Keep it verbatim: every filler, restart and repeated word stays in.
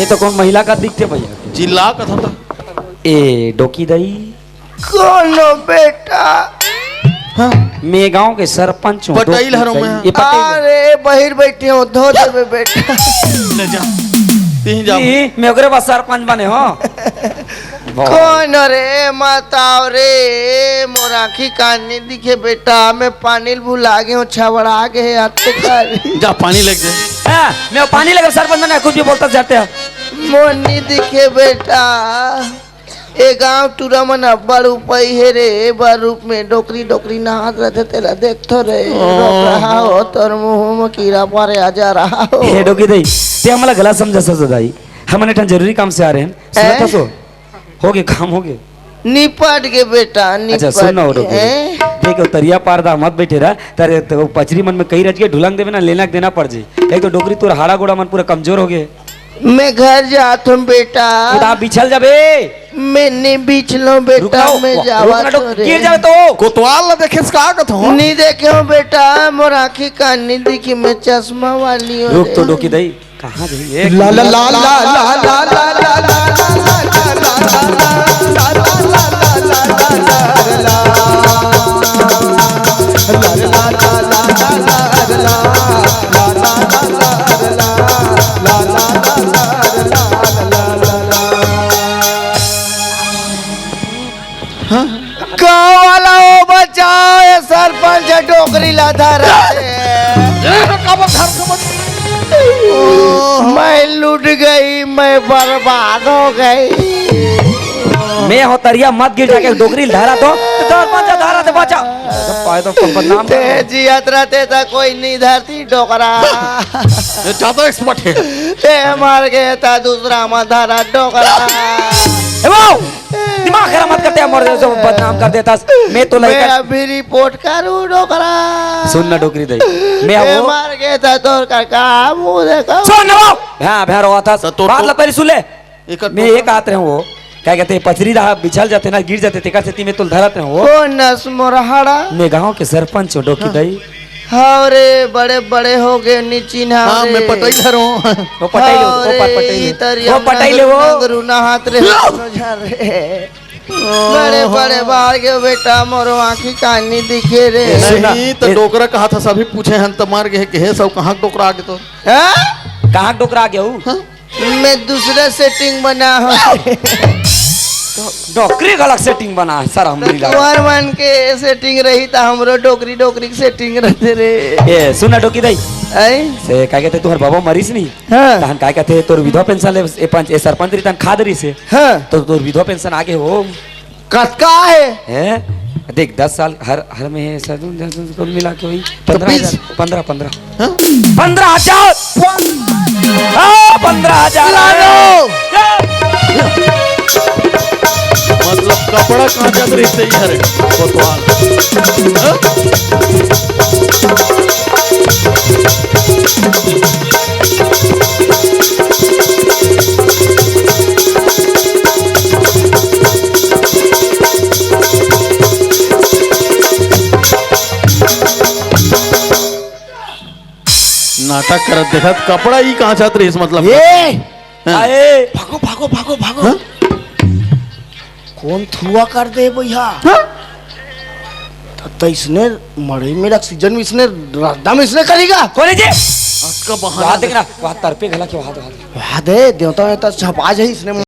त कोन महिला का दिखथे भैया? चिल्ला कथन त। ए डोकी दई। कोनो बेटा। हाँ। मैं गांव के सरपंच हूँ, पटइल डोकी हरौं दई। मैं। ये पटइल। अरे बहिर बैठे हो, धो देबे बेटा। ले जा। तीन जा। नहीं, मैं ओकरे बाद सरपंच बने हो। कोन रे, बताओ रे, मोर आँखी कान नहीं दिखे बेटा, मैं पानी ल भुला गे हूँ, छवड़ा गे हे, आते कारी। जा पानी लेके जा। हाँ, मैं पानी लेकर सरपंच बना, कुछ भी बोलता जाते हैं। मोर नहीं दिखे बेटा, ए गांव टूरा मन अब्बड़ उपई हे रे, बड़ रूप में डोकरी डोकरी नहात रहते, तेला देखथो रे, ओ। डोकरा हो, तोर मुंह में कीड़ा परे आ जा रहा हो। हे डोकी दई, ते हमला गलत समझा सो दाई, हमन एक ठन जरूरी काम से आ रहे हैं, सुनत ए? हसो? हो गे, काम हो गे। निपट गे बेटा, निपट अच्छा, सुन ना, वो गे, डोकरी। हैं? देख, वो तरिया पार दा मत बैठे रहा, तारे तो वो पचरी मन में कई रच के ढुलंग देवे ना, लेना के देना पड़ जाई। एक तो डोकरी तोर हाड़ा गोड़ा मन पूरा कमजोर हो गे। मैं घर जात हूँ बेटा। खुदा बिछल जाबे। मैं नहीं बिछलो बेटा, रुक ना, मैं रुक जावा ना, डोक-, तोरे। गिर जाबे तो। कोतवाल ला देखे से का कथो? नहीं देखे हूँ बेटा, मोर आँखी कान नहीं दिखी, मैं चश्मा वाली हूँ रुक तो रे। डोकी दई। कहाँ गई? एक ला, ला, मिनट। ला, ला, ला। गाँव वाला हो, बचाओ, ये सरपंच डोकरी ला धरा है। ए, काबर धर के मत। मैं लुट गई, मैं बर्बाद हो गई। मैं हो तरिया मत गिर जाके डोकरी धरा तो। सरपंच धरा ते बचा। पाए तो तुम बदनाम ते कर। जियत रहते त कोई नहीं धरती डोकरा। ये ज्यादा एक्सपर्ट है। ते मर गए त दूसरा मत धरा डोकरा। ए वो, दिमाग खराब मत करते, हमर जैसे बदनाम कर देता। मैं तो मैं लइका अभी रिपोर्ट करूँ डोकरा। सुन ना डोकरी दई, मैं मैं वो मर गए था तोर का, का मुंह देखो। सुन ना वो, भैं, भैं रोवा था। तो तोर बात को ला पहले सुन ले। एकर मैं टोकरा ये कहत रहे हूँ वो, क्या कहते हैं, पचरी रहा, बिछल जाते ना, गिर जाते, तेकर सेती मैं तोल धरत रहे हूँ वो। ओ नस मोर हाड़ा। मैं गाँव के सरपंच हूँ, डोकी हाँ। दई। हाँ रे, बड़े बड़े हो गए, नी चिन्हा हाँ, रे। मैं पटइल हरौं। वो पटइल हो, हाँ वो रे, पटइल हो। ई तरिया वो पटइल हो। नंगरू नहात रे, नजर रे। बड़े बड़े बाढ़ के बेटा, मोरो आँखी कानी दिखे रे। ए, सुन ना, नहीं, तो ए- डोकरा कहा था, सभी पूछे हन, तो मर गए, के हे सब कहाँ डोकरा आगे तो? हाँ? कहाँ डोकरा आगे हूँ? हाँ? मैं दूसरा सेटिंग बना हूँ। तो डोकरी गलत सेटिंग बना है, सर, हम नहीं लगा। तुम्हार मन के सेटिंग रही, तो हमरो डोकरी, डोकरी के सेटिंग रहते रे। ए, सुन ना, डोकी दई। आई? से, का कहते, तुम्हार बाबा मरीस नहीं? हाँ। तहन का कहते, तोर विधवा पेंशन ले, ए पंच, ए सरपंच री तहन खाद रही से। हाँ। तो तोर विधवा पेंशन आगे हो। कतका है? हैं? देख, दस साल हर, हर में है, सर, कुल मिला के वही तो पंद्रह हजार, बीस। पंद्रह, पंद्रह। हाँ? पंद्रह हजार। हाँ, पंद्रह हजार। लालो। मतलब कपड़ा कांचत रहिथे इधर कोतवाल। हाँ? नाटक करत देखत कपड़ा ही कांचत रहिस, मतलब। ए! हाँ। आए। भागो, भागो, भागो, भागो। हाँ? कौन थुआ कर दे भैया? हाँ? त, त इसने मड़ई में ऑक्सीजन में इसने रद्दा में इसने करेगा। कौन है जी? अतका बहाना वहाँ दे। देखना, वहाँ तरपे घला के वहाँ दे, वहाँ दे। वहाँ दे, देवता में तो छपा जाए इसने।